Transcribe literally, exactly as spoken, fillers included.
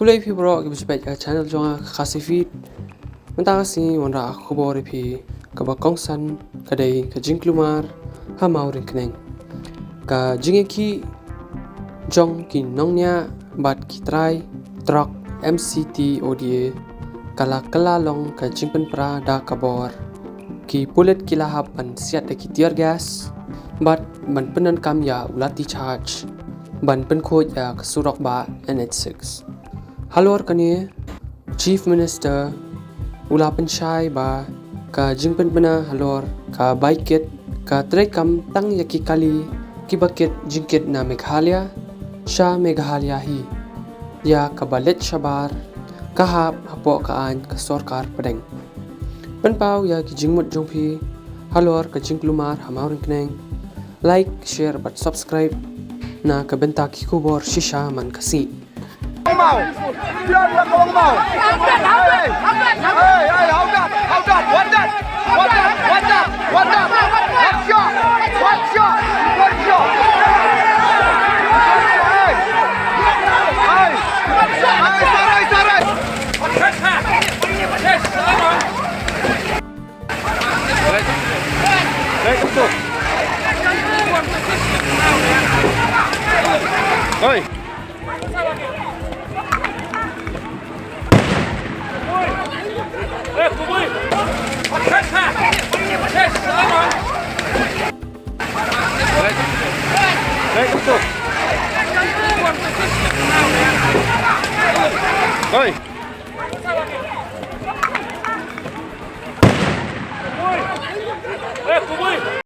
Khublei phi baroh kiba ju peit ïa ka channel jong nga ka Khasi Feed. Mynta ka sngi wanrah khubor ïa phi kaba kongsan ka dei ka jingkulmar ha Mawryngkneng. Ka jingïakhih jong ki nongñiah bad ki trai trok M C T O D A ka la kylla long ka jingpynpra da ka bor. Ki pulit ki la hap ban siat da ki tear gas bad ban pyndonkam ïa u lathi charge ban pynkhuid ïa ka surok bah N H six. Halor kane, Chief Minister u la pynshai ba ka jingpynbna halor ka bai kit ka treikam tang ïa ki kali kiba kit jingkit na Meghalaya sha Meghalaya hi. Ïa kaba leit shabar ka hap hapoh ka aiñ ka sorkar pdeng. Pynpaw ïa ki jingmut jong phi halor ka jingkulmar ha Mawryngkneng. Like, share bad subscribe na ka bynta ki khubor shisha man ka sngi. Oi. Oi.